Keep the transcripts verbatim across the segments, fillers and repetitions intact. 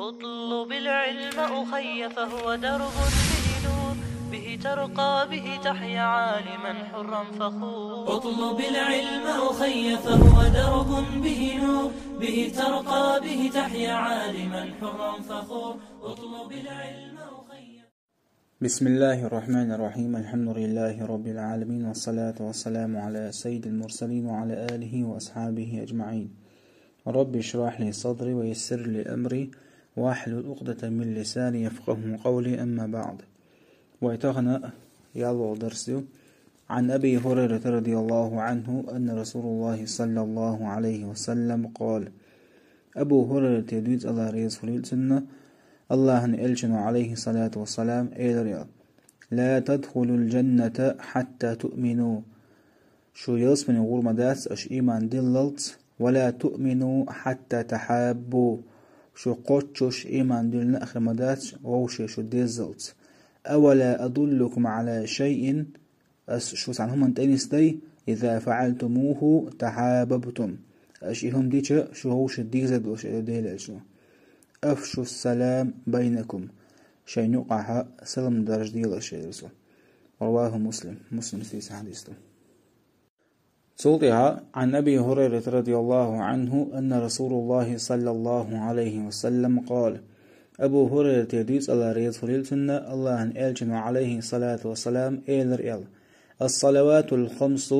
اطلب العلم أخي فهو درب به نور، به ترقى به تحيا عالما حرا فخور. اطلب العلم أخي فهو درب به نور، به ترقى به تحيا عالما حرا فخور. اطلب العلم أخي. بسم الله الرحمن الرحيم. الحمد لله رب العالمين، والصلاة والسلام على سيد المرسلين وعلى آله وأصحابه أجمعين. رب اشرح لي صدري ويسر لي أمري واحلل عقدة من لساني يفقهوا قولي، أما بعد. Вай тахан ялвал дарс ю. عن أبي هريرة رضي الله عنه أن رسول الله صلى الله عليه وسلم قال. Абу Хурайрата дуьйцу, Алла реза хуьлийла цунна, Аллахьан элчано, алейхи салату вассалам, элира аьлла: «لا تدخلوا الجنة حتى تؤمنوا». Шу ялсамане гӀур ма дац аша ийман диллалц, «ولا تؤمنوا حتى تحابوا». Шу кхоччуш ийман диллина а хир ма дац вовше шу деззалц. «أولا أدلكم على شيء», ас шу цхьана хӀуманна тӀе нисдай, «إذا فعلتموه تحاببتم». Аша и хӀума дича, шу вовше дезар долуш, элира Делан элчано. «أفشوا السلام بينكم». Шайн юкъахь салам даржаделаш, элира цо. رواه مسلم. Муслима дийцина хьадис ду. Цул тӀаьхьа, عن أبي هريرة رضي الله عنه أن رسول الله صلى الله عليه وسلم قال. Абу Хурайрата дуьйцу, Алла реза хуьлийла цунна, Аллахьан элчано, алейхи салату вассалам, элира аьлла: «الصلوات الخمس»,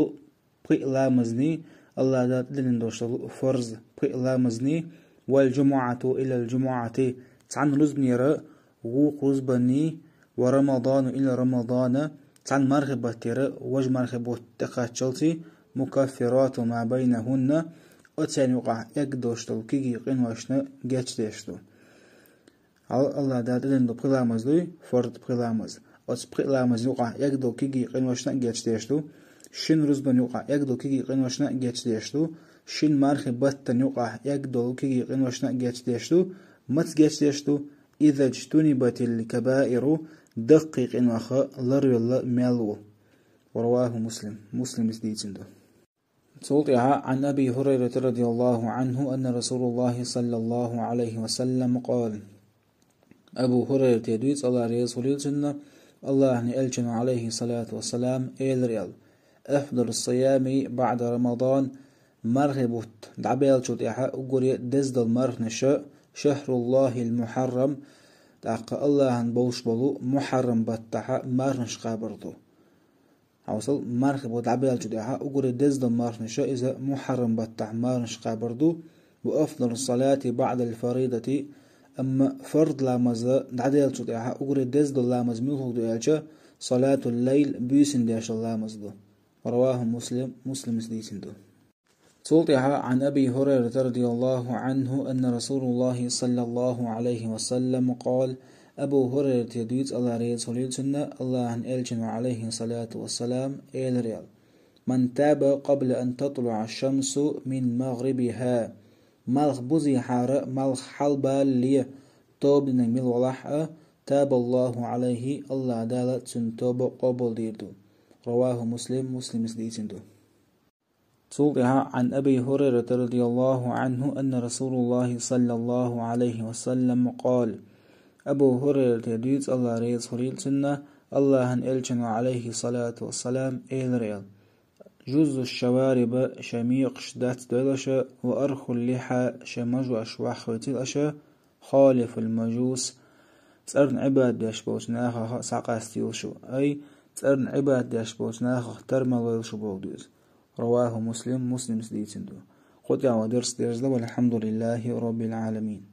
пхи а ламазний, Аллахьа Дала тӀедиллина долуш долу фарз пхи а ламазний, «والجمعة إلى الجمعة», цхьана рузбанера вукху рузбанний, «ورمضان إلى رمضان», цхьана мархи баттера важа мархи бутт тӀекхаччалц, «مكفرات ما بينهن», оцарна юкъахь эгна долуш долу кегий къиношна гечдеш ду. Ал-, Аллахьа Дала тӀедиллина долу пхи ламаз дуй, фарз пхи ламаз. Оцу пхи ламазна юкъахь эгна долу кегий къиношна а гечдеш ду, шина рузбанна юкъахь эгна долу кегий къиношна а гечдеш ду, шина мархи баттана юкъахь эгна долу кегий къиношна а гечдеш ду, маца гечдеш ду, «إذا اجتنبت الكبائر», даккхий къинойх ларвелла мел ву. رواه مسلم. Муслима дийцина ду. Цул тӀаьхьа, عن أبي هريرة رضي الله عنه أن رسول الله صلى الله عليه وسلم قال. Абу Хурайрата дуьйцу, Алла реза хуьлийла цунна, Аллахьан элчано, алейхи салату вассалам, элира аьлла: «أفضل الصيام بعد رمضان», мархи бутт дӀабаьллачул тӀаьхьа уггаре деза долу марханаша, «شهر الله المحرم», тӀаккха Аллахьан болуш болу Мухьаррам баттахьа марханаш кхабар ду. Хьовсал, мархи бутт дӀабаьллачул тӀаьхьа уггаре деза долу марханаша иза Мухьаррам баттахь марханаш кхабар ду, «وأفضل الصلاة بعد الفريضة», амма фарз ламаз дӀаделлачул тӀаьхьа уггаре деза долу ламаз муьлхарг ду аьлча, «صلاة الليل», буьйсанна деш долу ламаз ду. رواه مسلم, Муслима дийцина ду. Цул тӀаьхьа, عن أبي هريرة رضي الله عنه أن رسول الله صلى الله عليه وسلم قال, Абу Хурайрата дуьйцу, Алла реза хуьлийла цунна, Аллахьан элчано, алейхи салату вассалам, элира аьлла: «من تاب قبل أن تطلع الشمس من مغربها», малх бузийхьара, малх хьалабалале тоба динарг мила валахь а, «تاب الله عليه», Аллахьа Дала цуьнан тоба къобалдийр ду. رواه مسلم, Муслима дийцина ду. Цул тӀаьхьа, عن أبي هريرة رضي الله عنه أن رسول الله صلى الله عليه وسلم قال, Абу Хурайрата дуьйцу, Алла реза хуьлийла цунна, Аллахьан элчано, алейхи салату вассалам, элира аьлла: «جزوا الشوارب», шайн мекхаш дацдойла аша, «وأرخوا اللحى», шайн мажош ваххавецийла аша, «خالفوا المجوس», цӀарна Ӏибадат деш болчу нахах схьакъастийла шу, ай, цӀарна Ӏибадат деш болчу нахах тар ма лойла шу бохург ду иза. رواه مسلم, Муслима дийцина ду. Кху тӀехь вай дарс дерзадо, والحمد لله رب العالمين.